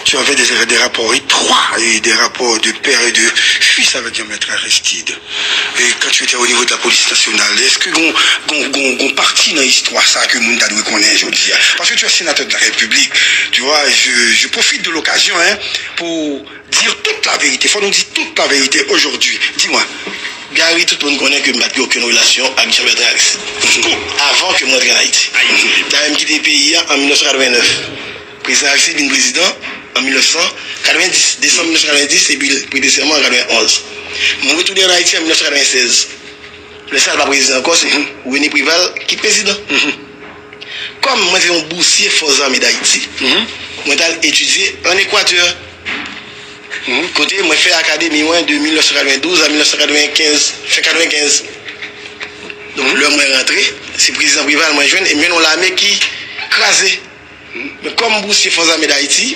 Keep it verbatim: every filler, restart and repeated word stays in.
Tu avais des, des rapports étroits et des rapports de père et de fils avec Jean-Maître Aristide. Et quand tu étais au niveau de la police nationale, est-ce que gon, gon, gon, gon parti dans l'histoire ça que moun ta dwe konnen jodi a? Parce que tu es sénateur de la République, tu vois, je, je profite de l'occasion, hein, pour dire toute la vérité. Faut nous dire toute la vérité aujourd'hui. Dis-moi. Gary, tout moun konnen ke m pa t gen okenn relasyon ak Jean Bertrand Aristide. Avan ke mwen antre an Ayiti. Dayè, m kite peyi a an mil nèf san katrevennnèf. Prezidan Aristide vin prezidan an mil nèf san katrevendis, desanm mil nèf san katrevendis, epi l prete sèman an katrevenonz. Mwen retounen an Ayiti an mil nèf san katrevennsèz. Lè sa, l pa prezidan ankò, se René Préval ki prezidan. Kòm mwen se yon bousye Fòs Zame Dayiti, mwen t al etidye ann Ekwatè. Kote mwen fè akademi mwen de mil nèf san katrevendouz a mil nèf san katrevenkenz, fen katrevenkenz. Donk, lè mwen rantre, se prezidan Préval mwen jwenn, e m jwenn yon lame ki kraze. Men kòm bousye Fòs Zame Dayiti,